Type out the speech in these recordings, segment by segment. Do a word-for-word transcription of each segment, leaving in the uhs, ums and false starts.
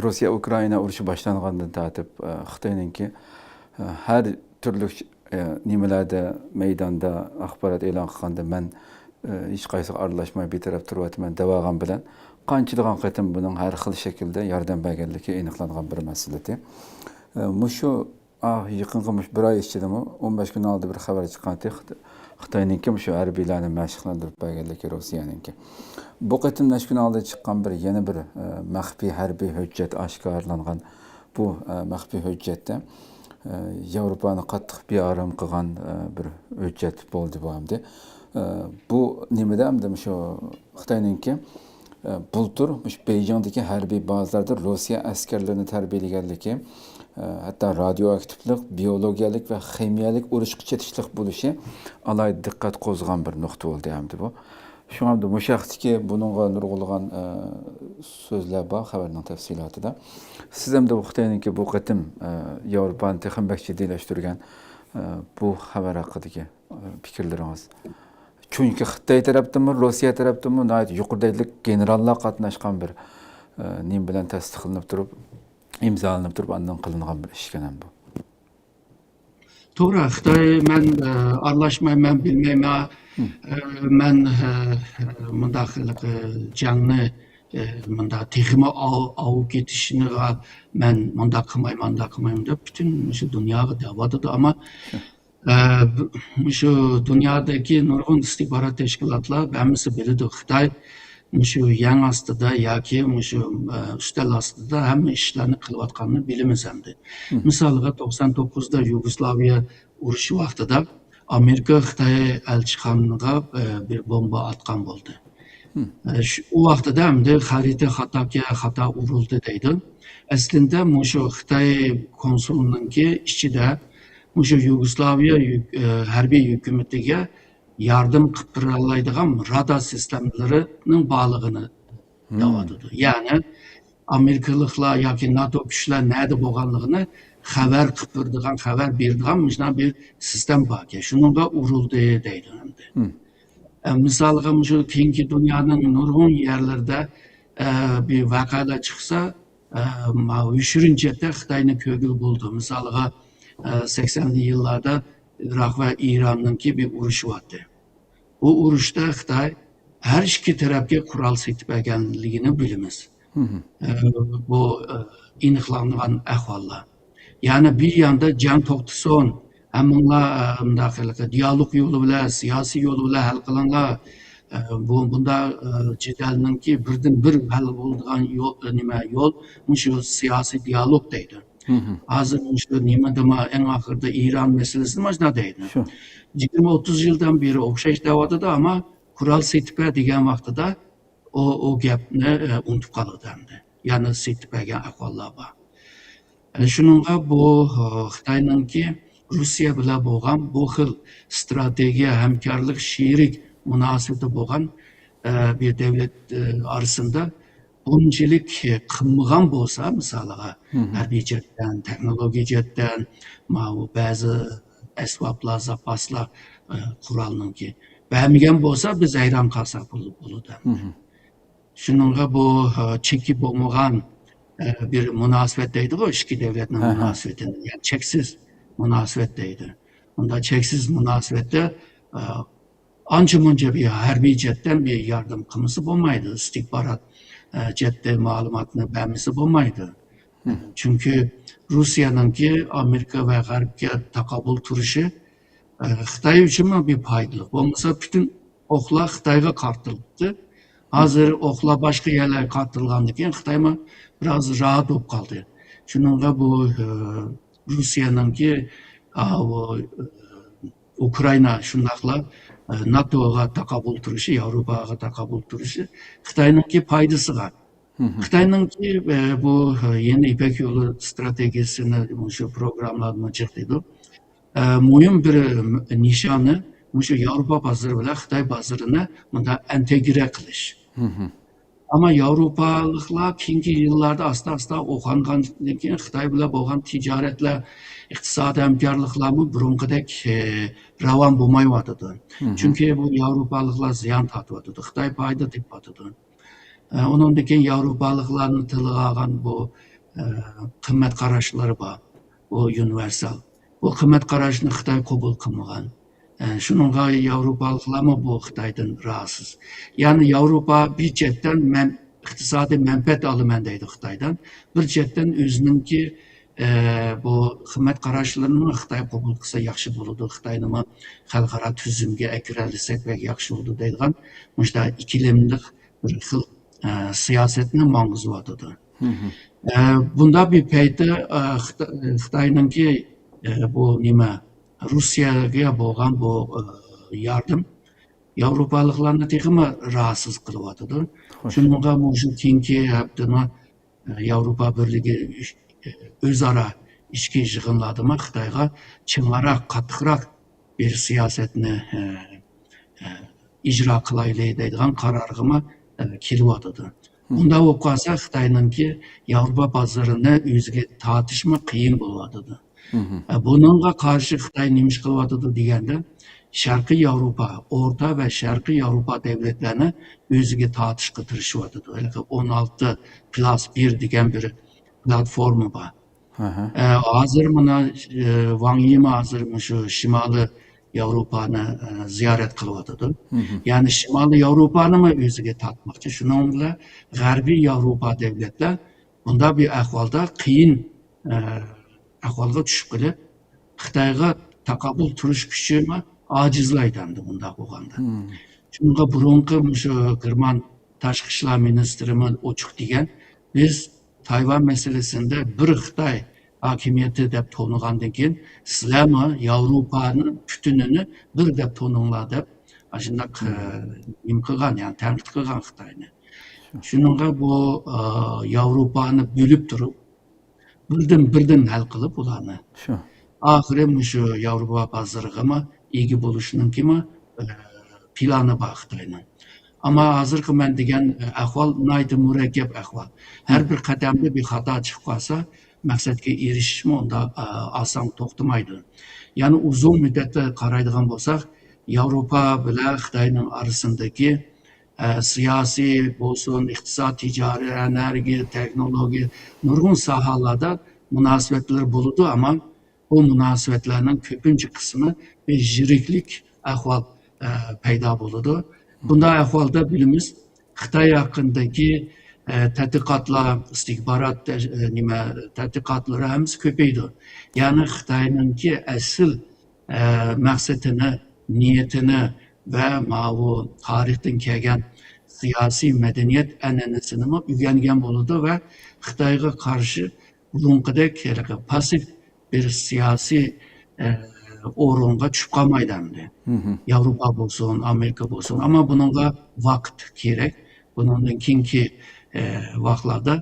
روسىيە ئۇكرائىنا ئۇرۇشى باشلانغاندىن تارتىپ، ئە، خىتاينىڭكى، ئە، ھەر تۈرلۈك، ئە، نېمىلەردە مەيداندا ئاخبارات ئېلان قىلغاندا، مەن، ئە، ھېچقايسىغا ئارىلاشماي بىتەرەپ تۇرۇۋاتىمەن دەۋالغان بىلەن، قانچىلىغان قېتىم بۇنىڭ ھەر خىل شەكىلدە ياردەم بەرگەنلىكى ئېنىقلانغان بىر مەسىلە ئىدى. ئە، مۇشۇ، ئا، يېقىنقى مۇشۇ بىر ئاي ئىچىدىمۇ ئون بەش كۈن ئالدى بىر خەۋەر چىققانتى، خىت-، خىتاينىڭكى مۇشۇ ھەربىيلەرنى مەشىقلەندۈرۈپ بەرگەنلىكى روسىيەنىڭكى. بۇ قېتىم نەچچە كۈن ئالدى چىققان بىر، يەنە بىر، ئە، مەخپىي ھەربىي ھۆججەت ئاشكارىلانغان. بۇ، ئە، مەخپىي ھۆججەتتە، ئە، ياۋروپانى قاتتىق بىئارام قىلغان، ئە، بىر ھۆججەت بولدى بۇ ئەمدى. ئە، بۇ نېمىدە ئەمدى مۇشۇ خىتاينىڭكى، ئە، بۇلتۇر مۇشۇ بېيجىڭدىكى ھەربىي بازىلاردا روسىيە ئەسكەرلىرىنى تەربىيەلىگەنلىكى، ئە، ھەتتا رادىيوئاكتىپلىق، بىئولوگىيەلىك ۋە خىمىيەلىك ئۇرۇشقا چېتىشلىق بولۇشى ئالاھىدە دىققەت قوزغىغان بىر نۇقتا بولدى ئەمدى بۇ. شۇڭا ئەمدى مۇشۇ ھەقتىكى بۇنىڭغا نۇرغۇنلىغان، ئە، سۆزلەر بار خەۋەرنىڭ تەپسىلاتىدا. سىز ئەمدى بۇ خىتاينىڭكى بۇ قېتىم، ئە، ياۋروپانى تېخىمۇ بەك جىددىيلەشتۈرگەن، ئە، بۇ خەۋەر ھەققىدىكى، ئە، پىكىرلىرىڭىز. چۈنكى خىتاي تەرەپتىنمۇ، روسىيە تەرەپتىنمۇ ناھايىتى يۇقىرى دەرىجىلىك گېنېراللار قاتناشقان بىر، ئە، نېمە بىلەن تەستىقلىنىپ تۇرۇپ، ئىمزالىنىپ تۇرۇپ، ئاندىن قىلىنغان بىر ئىشكەن بۇ. توغرا، خىتاي مەن، ئە، ئارىلاشمايمەن، بىلمەيمەن، ئە، مەن، ئە، مۇنداق ھېلىقى جەڭنى، ئە، مۇنداق تېخىمۇ ئاۋ-، ئاۋۇپ كېتىشىغا مەن مۇنداق قىلمايمەن، مۇنداق قىلمايمەن دەپ پۈتۈن مۇشۇ دۇنياغا دەۋاتىدۇ. ئەمما، ئە، مۇشۇ دۇنيادىكى نۇرغۇن ئىستىخبارات تەشكىلاتلار ھەممىسى بىلىدۇ، خىتاي مۇشۇ يەڭ ئاستىدا ياكى مۇشۇ، ئە، ئۈستەل ئاستىدا ھەممە ئىشلارنى قىلىۋاتقاننى بىلىمىز ئەمدى. مىسالىغا، توقسان توققۇزدا يۇگوسلاۋىيە ئۇرۇشى ۋاقتىدا ئامېرىكا خىتاي ئەلچىخانىغا، ئە، بىر بومبا ئاتقان بولدى. ئە، شۇ، ئۇ ۋاقتىدا ئەمدى خەرىتە خاتاكە خاتا ئۇرۇلدى دەيدۇ. ئەسلىدە مۇشۇ خىتاي كونسۇلىنىڭكى ئىچىدە مۇشۇ يۇگوسلاۋىيە ھۆك-، ئە، ھەربىي ھۆكۈمىتىگە ياردەم قىلىپ بېرەلەيدىغان رادار سىستېمىلىرىنىڭ بارلىقىنى دەۋاتىدۇ. يەنى ئامېرىكىلىقلار ياكى ناتو كۈچلەر نەدە بولغانلىقىنى خەۋەر قىلىپ بېرىدىغان، خەۋەر بېرىدىغان مۇشۇنداق بىر سىستېما باركەن. شۇنىڭغا ئۇرۇلدى دەيدۇ ئەمدى. ئە، مىسالغا، مۇشۇ كېيىنكى دۇنيانىڭ نۇرغۇن يەرلىرىدە، ئە، بىر ۋەقەلەر چىقسا، ئە، ماۋۇ يوشۇرۇن جەھەتتە خىتاينى كۆرگىلى بولىدۇ. مىسالغا، ئە، سەكسەنلىك يىللاردا ئىراق ۋە ئىراننىڭكى بىر ئۇرۇشى بارتى. بۇ ئۇرۇشتا خىتاي ھەر ئىككى تەرەپكە قورال سېتىپ بەرگەنلىكىنى بىلىمىز. ئە، بۇ، ئە، ئېنىقلانغان ئەھۋاللار. يەنى بىر ياندا جەڭ توختىسۇن، ھەممىڭلار، ئە، مۇنداق ھېلىقى دىيالوگ يولى بىلەن، سىياسىي يولى بىلەن ھەل قىلىڭلار. ئە، بۇ، بۇنداق، ئە، جېدەلنىڭكى بىردىن بىر ھەل بولىدىغان يول، ئە، نېمە يول، مۇشۇ سىياسىي دىيالوگ دەيدۇ. ھازىر مۇشۇ نېمە دېما، ئەڭ ئاخىرىدا ئىران مەسىلىسى مانا شۇنداق دەيدۇ. يىگىرمە ئوتتۇز يىلدىن بېرى ئوخشاش دەۋاتىدۇ، ئەمما قورال سېتىپ بەر دېگەن ۋاقتىدا ئۇ، ئۇ گەپنى، ئە، ئۇنتۇپ قالىدۇ ئەمدى. يەنە سېتىپ بەرگەن ئەھۋاللار بار. ئە، شۇنىڭغا بۇ، ئە، خىتاينىڭكى روسىيە بىلەن بولغان بۇ خىل ئىستراتېگىيە، ھەمكارلىق، شېرىك مۇناسىۋىتى بولغان، ئە، بىر دۆلەت، ئە، ئارىسىدا بۇنچىلىك قىلمىغان بولسا، مىسالىغا، ھەربىي جەھەتتىن، تېخنولوگىيە جەھەتتىن، ماۋۇ بەزى ئەسۋابلار، زاپاسلار، ئە، قورالنىڭكى بەرمىگەن بولسا، بىز ھەيران قالساق بول-، بولىدۇ ئەمدى. شۇنىڭغا بۇ، ئە، چېكى بولمىغان، ئە، بىر مۇناسىۋەت دەيدىغۇ، ئىككى دۆلەتنىڭ مۇناسىۋىتىنى، يەنى چەكسىز مۇناسىۋەت دەيدۇ. ئۇنداق چەكسىز مۇناسىۋەتتە، ئە، ئانچە مۇنچە بىر ھەربىي جەھەتتىن بىر ياردەم قىلمىسا بولمايدۇ، ئىستىخبارات، ئە، جەھەتتە مەلۇماتنى بەرمىسە بولمايدۇ. چۈنكى روسىيەنىڭكى ئامېرىكا ۋە غەربكە تاقابىل تۇرۇشى، ئە، خىتاي ئۈچۈنمۇ بىر پايدىلىق. بولمىسا پۈتۈن ئوقلار خىتايغا قارىتىلىپتۇ. ھازىر ئوقلار باشقا يەرلەرگە قارىتىلغاندىن كېيىن خىتايمۇ بىراز راھەت بولۇپ قالدى. شۇنىڭغا بۇ، ئە، روسىيەنىڭكى، ئا، بۇ، ئە، ئۇكرائىنا شۇنداقلا، ئە، ناتوغا تاقابىل تۇرۇشى، ياۋروپاغا تاقابىل تۇرۇشى خىتاينىڭكى پايدىسىغا. خىتاينىڭكى، ئە، بۇ، ئە، يېڭى يىپەك يولى ئىستراتېگىيەسىنى مۇشۇ پروگراممىلاردا جىق دېدۇق. ئە، مۇھىم بىر نىشانى مۇشۇ ياۋروپا بازىرى بىلەن خىتاي بازىرىنى مۇنداق ئىنتېگرە قىلىش. ئەمما ياۋروپالىقلار كېيىنكى يىللاردا ئاستا-ئاستا ئوخانغاندىن كېيىن خىتاي بىلەن بولغان تىجارەتلەر، ئىقتىسادىي ھەمكارلىقلارمۇ بۇرۇنقىدەك، ئە، راۋان بولمايۋاتىدۇ. چۈنكى بۇ ياۋروپالىقلار زىيان تارتىۋاتىدۇ، خىتاي پايدا تېپىۋاتىدۇ. ئە، ئۇنىڭدىن كېيىن ياۋروپالىقلارنىڭ تىلغا ئالغان بۇ، ئە، قىممەت قاراشلىرى بار. بۇ ئۇنىۋېرسال. بۇ قىممەت قاراشنى خىتاي قوبۇل قىلمىغان. ئە، شۇنىڭغا ياۋروپالىقلارمۇ بۇ خىتايدىن رازىسىز. يەنى ياۋروپا بىر چەتتىن مەن ئىقتىسادىي مەنپەئەت ئالىمەن دەيدۇ خىتايدىن. بىر چەتتىن ئۆزىنىڭكى، ئە، بۇ قىممەت قاراشلىرىنىمۇ خىتاي قوبۇل قىلسا ياخشى بولىدۇ، خىتاينىمۇ خەلقئارا تۈزۈمگە ئەكىرەلىسەك بەك ياخشى بولىدۇ دەيدىغان مۇشۇنداق ئىككىلىملىق بىر خىل، ئە، سىياسەتنى ماڭغۇزۇۋاتىدۇ. ئە، بۇنداق بىر پەيتتە، ئە، خىتا-، خىتاينىڭكى، ئە، بۇ نېمە، روسىيەگە بولغان بۇ، ئە، ياردەم ياۋروپالىقلارنى تېخىمۇ راھەتسىز قىلىۋاتىدۇ. شۇنىڭغا مۇشۇ كېيىنكى ھەپتىنى، ئە، ياۋروپا بىرلىكى ئىش-، ئە، ئۆزئارا ئىچكى يىغىنلاردىمۇ خىتايغا چىڭراق، قاتتىقراق بىر سىياسەتنى، ئە، ئە، ئىجرا قىلايلى دەيدىغان قارارغىمۇ، ئە، كېلىۋاتىدۇ. مۇنداق بولۇپ قالسا، خىتاينىڭكى ياۋروپا بازىرىنى ئۆزىگە تارتىشمۇ قىيىن بولۇۋاتىدۇ. ئە، بۇنىڭغا قارشى خىتاي نېمە ئىش قىلىۋاتىدۇ دېگەندە، شەرقىي ياۋروپا، ئورتا ۋە شەرقىي ياۋروپا دۆلەتلەرنى ئۆزىگە تارتىشقا تىرىشىۋاتىدۇ. ھېلىقى ئون ئالتە پلۇس بىر دېگەن بىر پلاتفورما بار. ئە، ھازىر مانا، ئە، ۋاڭ يىمۇ ھازىر مۇشۇ شىمالىي ياۋروپانى، ئە، زىيارەت قىلىۋاتىدۇ. يەنى شىمالىي ياۋروپانىمۇ ئۆزىگە تارتماقچى. شۇنىڭ بىلەن غەربىي ياۋروپا دۆلەتلەر بۇنداق بىر ئەھۋالدا قىيىن، ئە، ئەھۋالغا چۈشۈپ قېلىپ، خىتايغا تاقابىل تۇرۇش كۈچىمۇ ئاجىزلايدۇ ئەمدى بۇنداق بولغاندا. شۇنىڭغا بۇرۇنقى مۇشۇ گېرمان تاشقى ئىشلار مىنىستىرىمۇ ئوچۇق دېگەن، بىز تايۋان مەسىلىسىندە بىر خىتاي ھاكىمىيىتى دەپ تونۇغاندىن كېيىن، سىلەرمۇ ياۋروپانىڭ پۈتۈنىنى بىر دەپ تونۇڭلار دەپ، ئاشۇنداق، ئە، نېمە قىلغان، يەنى تەنقىد قىلغان خىتاينى. شۇنىڭغا بۇ، ئە، ياۋروپانى بۆلۈپ تۇرۇپ، بىردىن، بىردىن ھەل قىلىپ ئۇلارنى. ئاخىرى مۇشۇ ياۋروپا بازىرىغىمۇ ئىگە بولۇشنىڭكىمۇ، ئە، پىلانى بار خىتاينىڭ. ئەمما ھازىرقى مەن دېگەن، ئە، ئەھۋال ناھايىتى مۇرەككەپ ئەھۋال. ھەر بىر قەدەمدە بىر خاتا چىقىپ قالسا، مەقسەتكە ئېرىشىشمۇ ئۇنداق، ئە، ئاسان توختىمايدۇ. يەنى ئۇزۇن مۇددەتتە قارايدىغان بولساق، ياۋروپا بىلەن خىتاينىڭ ئارىسىندىكى، ئە، سىياسىي بولسۇن، ئىقتىساد، تىجارەت، ئېنېرگىيە، تېخنولوگىيە، نۇرغۇن ساھەلەردە مۇناسىۋەتلەر بولىدۇ، ئەمما بۇ مۇناسىۋەتلەرنىڭ كۆپىنچە قىسمى بىر يىرىكلىك ئەھۋال، ئە، پەيدا بولىدۇ. بۇنداق ئەھۋالدا بىلىمىز، خىتاي ھەققىدىكى، ئە، تەتقىقاتلار، ئىستىخبارات، ئە، نېمە، تەتقىقاتلىرى ھەممىسى كۆپىيىدۇ. يەنى خىتاينىڭكى ئەسلى ئە، مەقسىتىنى، نىيىتىنى ۋە ماۋۇ تارىختىن كەلگەن سىياسىي مەدەنىيەت ئەنئەنىسىنىمۇ ئۆگەنگەن بولىدۇ ۋە خىتايغا قارشى بۇرۇنقىدەك ھېلىقى پاسسىپ بىر سىياسىي، ئە، ئورۇنغا چۈشۈپ قالمايدۇ ئەمدى. ياۋروپا بولسۇن، ئامېرىكا بولسۇن. ئەمما بۇنىڭغا ۋاقىت كېرەك. بۇنىڭدىن كېيىنكى، ئە، ۋاقىتلاردا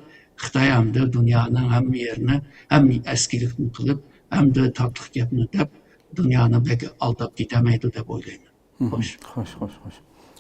خىتاي ئەمدى دۇنيانىڭ ھەممە يېرىنى، ھەممە ئەسكىلىكنى قىلىپ، ئەمدى تاتلىق گەپنى دەپ، دۇنيانى بەك ئالداپ كېتەلمەيدۇ دەپ ئويلايمەن. خوش. خوش، خوش، خوش.